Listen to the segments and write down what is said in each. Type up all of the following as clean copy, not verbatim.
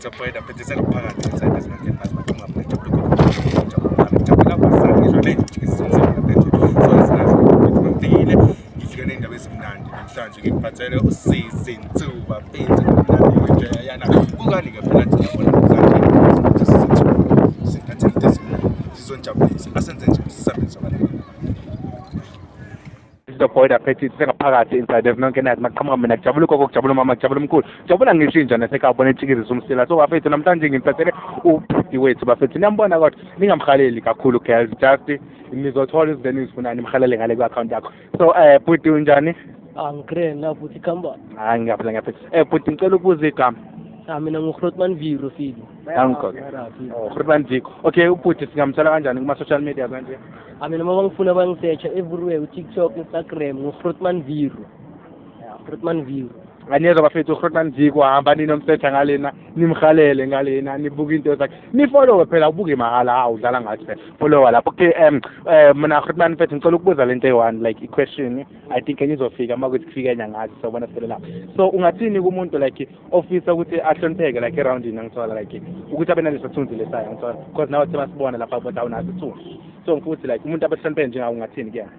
It's a point aphethe sengaphakathi inside ezinakeni bazi baqhuma mina jabula jabula jabula ngisho le so isinazi ngifike ngifike nendaba ezimnandi namhlanje ngikuphathele u-season 2 bafethu kumnandi nje yana bukani ke phela thina bona namhlanje season 2 siphathe into ezimnandi sizonijabulisa asenze nje sisambe sobaleka. The boy that phethe sengaphakathi inside of nonke nazi maqhamuka mina kujabula ugogo, kujabula umama, kujabula umkhulu, kujabula ngisho inja nasekhaya bona etshikizisa umsila. So bafethu, namhlanje ngiphathele ubhuti wethu bafethu, niyambona kodwa ningamhaleli kakhulu girls, just nizothola izinto enizifunayo nimhalele ngale kwi-account yakho. So bhuti, unjani? Ah, ngi-grand la futhi, khamba. Hayi, ngiyaphila, ngiyaphila. Bhuti, ngicela ukubuza igama. Ah, mina ngu-Grootman Viro Fili. Danko. Oh, Grootman Viro. Okay, ubhuti singamthola kanjani kuma-social media kanje? Ah, mina uma bangifuna bangisearcha everywhere, u-TikTok, Instagram, ngu-Grootman Viro. Yeah, Grootman Viro. Aniyezwa bafethu, uGrootman Viro, hamba ninomsetha ngalena, nimhalele ngalena, nibuke into zakhe, nifollowe phela, ubuke mahhala. Hawu, udlala ngathi phela, followa lapho. Okay, mina Grootman mfethu, ngicela ukubuza lento eyi-one, like i-question. I think enye izofika uma kuthi kufika enye, angazi, sobona sifele lapho. So ungathini kumuntu like ofisa ukuthi ahlonipheke like eroundini, angithola like ukuthi abe naleso thunzi lesayo, angithola, because nawe sebasibona lapha ukuthi awunaso ithunzi, so futhi like umuntu abahlonipheke njengawe, ungathini kuyena?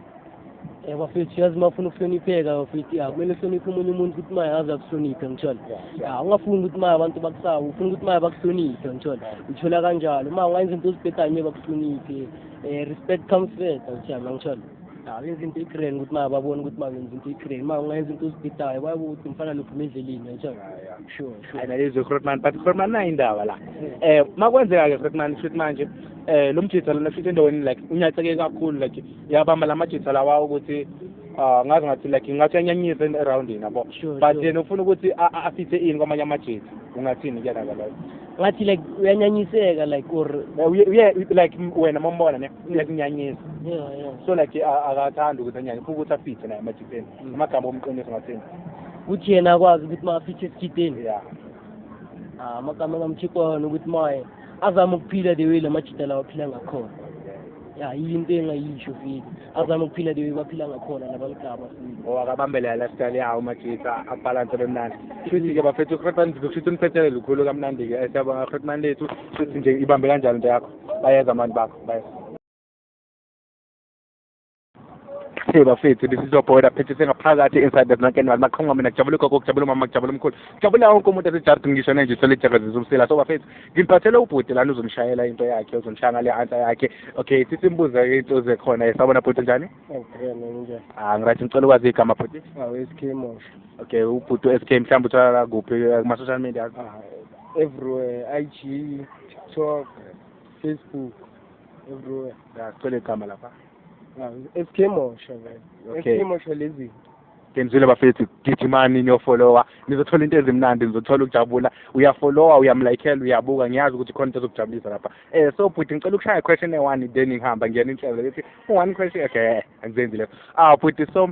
Bafethu, yazi uma ufuna ukuhlonipheka bafethu, ya, kumele uhloniphe omunye umuntu ukuthi maye aze akuhloniphe, ngithola. Ya, ungafuni ukuthi maye abantu bakusabe, ufuna ukuthi maye bakuhloniphe, ngithola. Uthola kanjalo. Uma ungayenza into ozibhedayo ngeke bakuhloniphe. Respect comes first, awuthiyami, ngithola. Ya, wenza into e-grand ukuthi maye babone ukuthi maye wenza into e-grand. Uma ungayenza into ozibhedayo bayabona ukuthi mfana lo phuma endleleni, ngithola. Sure. Hayi, nalezi Grootman, but Grootman nayo indaba la. Makwenzeka ke Grootman, futhi manje lo mjitha lona futhi endaweni like unyaceke kakhulu, like yabamba lamajitha lawa ukuthi ah, ngazi ngathi like ngathi uyanyanyisa eroundini yabo. But yena ufuna ukuthi afithe ini kwamanye amajitha, ungathini kuyena loyo? Ngathi like uyanyanyiseka like or Uye like wena mombona ne uyakunyanyisa. Yeah. So like akathandi ukuthi anyanye, ufuna ukuthi afithe naye emajitheni. Amagama omqiniso ngathini? Ukuthi yena akwazi ukuthi ma afithe esijiteni. Yeah. Ah, amagama engamthikwa wona ukuthi maye azame ukuphila the way la majita lawa aphila ngakhona. Ya, yiyo into engayisho vele, azame ukuphila the way baphila ngakhona labantu laba vele. Oh, akabambelela lifestyle yawo majitha, abalance bemnandi. Futhi-ke bafethu, Grootman kushuthi uniphethele lukhulu kamnandi-ke. Siyabonga Grootman lethu. Futhi nje ibambe kanjalo into yakho, bayeza abantu bakho, bayeza. Hey bafethu, this is your boy phethe sengaphakathi inside the nonke mali maqhamuka mina kujabula ugogo, kujabula umama, kujabula umkhulu, kujabula wonke umuntu esejardini, ngisho nenje ithole ijakaziso umsila. So bafethu, ngiliphathele ubhuti lana, uzonishayela into yakhe, uzonishaya ngale answer yakhe. Okay, sisimbuze into zekhona. Sawubona bhuti, njani? Ngigrand, njani? Ah, ngi-right. Ngicela ukwazi igama bhuti. Awu, SK Mosha. Okay, ubhuti u-SK, mhlawumbe utholakala kuphi kuma-social media? Ah, everywhere, IG, TikTok, Facebook, everywhere. Ya, sicela igama lapha. Ah, SK Mosha vele. Okay. SK Mosha lezi. Ngenzile bafethu, gijimani niyofollowa, nizothola into ezimnandi, nizothola ukujabula. Uyafollowa, uyamlikela, uyabuka, ngiyazi ukuthi khona into ezokujabulisa lapha. So bhuti, ngicela ukushaya question eyi-one, then ngihamba ngiyena inhlelo lethi one question. Okay, angizenzi leyo. Ah bhuti, so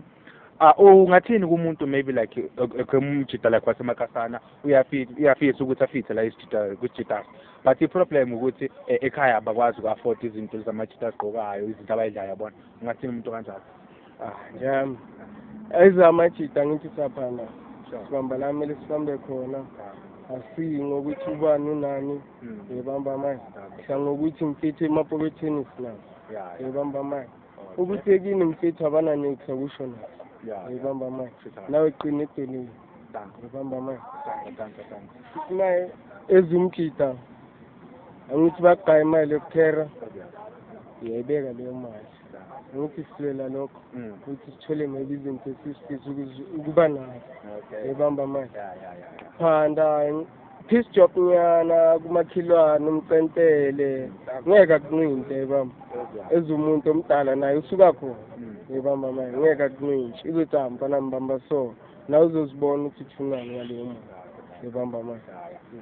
ah, ungathini kumuntu maybe like umjida like wasemakasana, uyafisa uyafisa ukuthi afithe la isijida kwisijida, but i-problem ukuthi ekhaya abakwazi uku-afford izinto zamajida azigqokayo, izinto abayidlayo, yabona? Ungathini umuntu kanjalo? Ah, njami. Ezamajita ngithi saphana. Sibamba la kumele sibambe khona. Asiyi ngokuthi ubani unani. Yebamba manje. Hla ngokuthi mfethu emapoketheni sinawo. Yebamba manje. Ukuthi ekini mfethu abananix akusho naso. Yebamba manje. Nawe qina edolweni. Yebamba manje. Danko, danko. Naye ezumjita. Angithi bagaya imali yokuthera. Uyayibeka leyo mali. Angithi silwela lokho. Ukuthi sithole maybe izinto esizifisa ukuba nazo. Yebamba manje. Phanda piece job nyana kumakhelwane, umcentele, ngeke akunqinte, yebamba. Ezumuntu omdala naye usuka khona. Yebamba manje, ngeke akunqintshe, izothi, "Ah, mfana, mbamba." So nawe uzozibona ukuthi uthunani ngaleyo muntu, yebamba manje.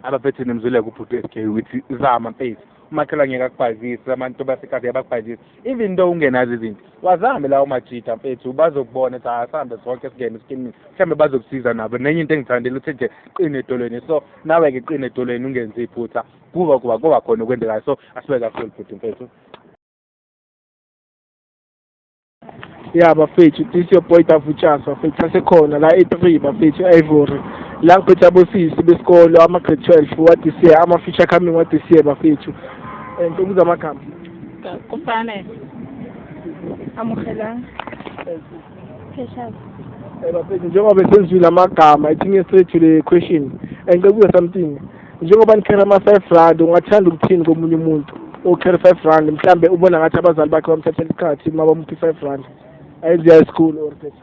Abaphethe nemzwile kubhuti SK ukuthi zama mfethu, umakhelwane ngeke akubhazise, abantu basekhaya bakubhazise even though ungenazo izinto. Wazame lawo majita mfethu, bazokubona ukuthi asambe sonke singene esikimini, mhlawumbe bazokusiza nabo. Nenye into engithandela ukuthi nje qine edolweni, so nawe-ke qine edolweni, ungenzi iphutha, kuba khona okwenzekayo. So asibe kakhulu bhuti mfethu. Ya bafethu, this your boy Davuchas bafethu, asekhona la e-3 bafethu, Ivory. La ngiphethe abosisi besikolo ama-grade 12 what this year, ama-future coming what this year bafethu. Ngicela amagama. Kopane. Amogelang. Precious. Bafethu, njengoba senzile amagama, I think straight to the question. Ngicela ukubuza something. Njengoba nikhera ama-R5, ungathanda ukuthini komunye umuntu okhera R5, mhlambe ubona ngathi abazali bakhe bamthathela isikhathi uma bamupha i-R5 ayenze high school or grade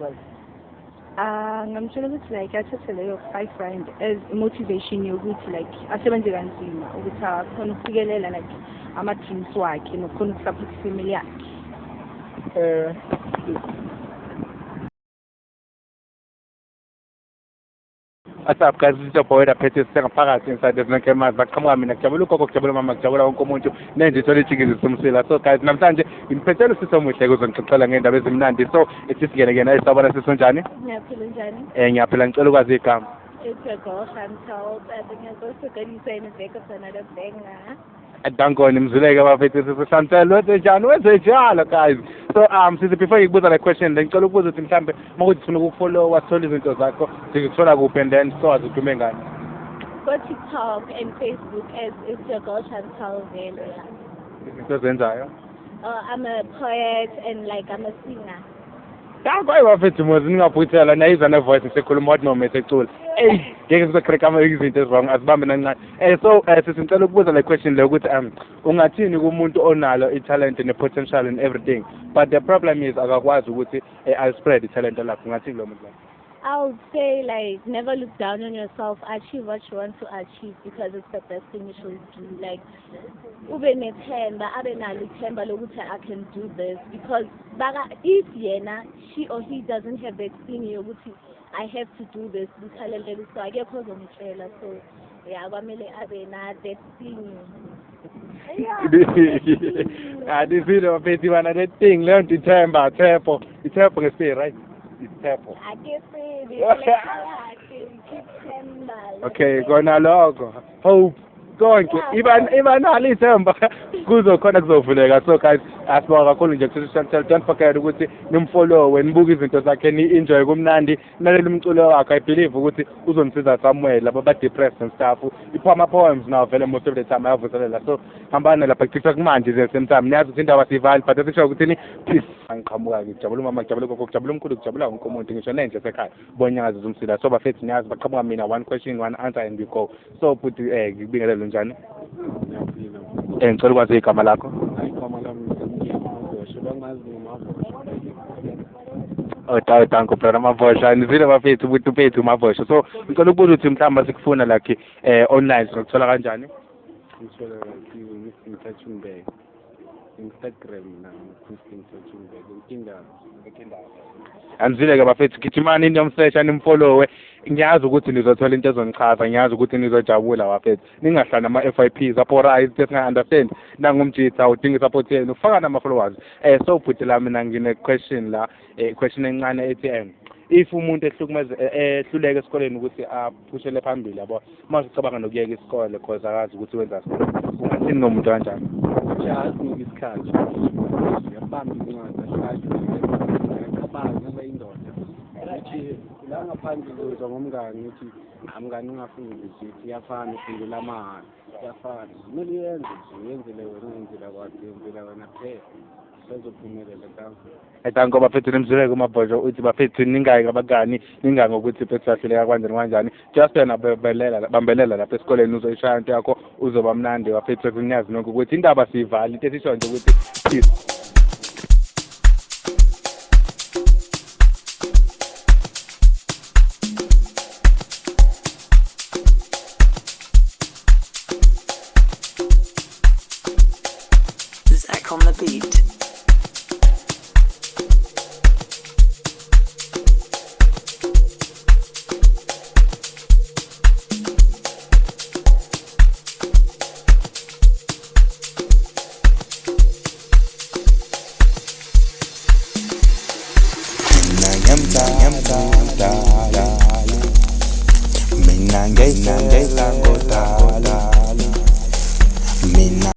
5? Ngamtshela ukuthi like athathe leyo R5 as motivation yokuthi like asebenze kanzima ukuthi akhone ukufikelela like ama-dreams wakhe nokukhona ukusupport ifamily yakhe. What's up guys, it's your boy Phethe sisengaphakathi inside ezinonke mazi baqhamuka mina kujabula ugogo, kujabula umama, kujabula wonke umuntu nenje ithole ijiki zisumsila. So guys, namhlanje nginiphethele usisi omuhle kuzongixoxela ngendaba ezimnandi. So ethi singene kuyena, esabona sisonjani? Ngiyaphila, njani? Ngiyaphila, ngicela ukwazi igama. It's your girl Chantal. Ngiyazosukadisa in the back of another banger. Dankoni mzuleke bafethu, sisi Chantal, wenze njani? Wenze njalo guys. So sisi, before ngikubuza le question le, ngicela ukubuza ukuthi mhlambe uma kuthi sifuna ukufollow, sithole izinto zakho, sikuthola kuphi and then sowazi udume ngani? Go TikTok and Facebook as It's Your Girl Chantal Vele. Izinto ozenzayo? I'm a poet and like I'm a singer. Danko, ayi bafethu, mozi ningaphuthela nayizwa ne-voice ngisekhuluma wathi noma esecula. Eyi, ngeke sizokreka ama izinto ezi-wrong, asibambe nancane. So sisi, ngicela ukubuza le question le ukuthi ungathini kumuntu onalo i-talent ne-potential and everything, but the problem is akakwazi ukuthi ali-spread i-talent lakhe, ungathini kulo muntu lo? I would say like never look down on yourself. Achieve what you want to achieve because it's the best thing you should do. Like ube nethemba, abe nalo ithemba lokuthi I can do this, because baka if yena she or he doesn't have that thing yokuthi I have to do this, ithalente leli, so akekho ozomtshela. So yeah, kwamele abe na that thing. Yeah. Andizile bafethu, bana that thing leyo nto, ithemba, thepho, ithepho ngesiphi, right? Ithepho. Ake sebe ithemba. Okay, kona lokho, hope, konke iba nalo ithemba kuzokhona kuzovuleka. So guys, asibonga kakhulu nje kusisi Chantal. Don't forget ukuthi nimfollowe, nibuke izinto zakhe, ni-enjoy kumnandi, nilalele umculo wakhe. I believe ukuthi uzonisiza somewhere laba ba-depressed and stuff. Ipha ama-poems now vele most of the time ayavuselela. So hambani lapha ku-TikTok manje the same time. Niyazi ukuthi indaba siyivali, but esisho ukuthini, peace. Angiqhamuka, ngijabula umama, ngijabula ugogo, kujabula umkhulu, kujabula wonke umuntu, ngisho nenje esekhaya bonyazi zumsila. So bafethu, niyazi baqhamuka mina, one question, one answer and we go. So futhi ngikubingelele, njani? Ngiyaphila. Ngicela ukwazi igama lakho. Hayi, igama lami ngisemkile, bangazi ngoMavosha. Oh, dawu, danko brother Mavosha. Nizile bafethu ukuthi uphethu Mavosha. So ngicela ukubuza ukuthi mhlawumbe sikufuna like online singakuthola kanjani? Ngithola Christine Touchingberg. Instagram na Christine Touchingberg. Yonke indawo. Anizile-ke bafethu, gijimani niyomsesha, nimfollowe. Ngiyazi ukuthi nizothola into ezonichaza, ngiyazi ukuthi nizojabula bafethu. Ningahlali nama-FYPs aphorayo, izinto esinga-understand. Nangumjitha udinga i-support yenu, faka nama-followers. So bhuti la, mina ngine-question la, question encane ethi if umuntu ehlukumeze, ehluleka esikoleni ukuthi aphushele phambili, yabo, mase ucabanga nokuyeka isikole cause akazi ukuthi wenza ungathini ngomuntu kanjani? Nje azinike isikhathi. Uyabamba incwadi, ahlale, uyacabanga, ube indoda. Ukuthi la ngaphandle uzwa ngomngani ukuthi, "Ah, mngani, ungafundi nje, iyafana, ufundela amahhala, iyafana." Kumele uyenze nje, uyenzele wena, ungenzela kwakhe, uyenzela wena kuphela. Sezophumelela ta. Danko bafethu, nimzwile kuMabhosho uthi bafethu ningayi ngabangani, ningayi ngokuthi fethu sahluleka kanjani kanjani. Just wena bambelela, bambelela lapha esikoleni, uzoyishaya into yakho, uzoba mnandi bafethu. Niyazi nonke ukuthi indaba siyivali, into esisho nje ukuthi peace. Zach on the beat.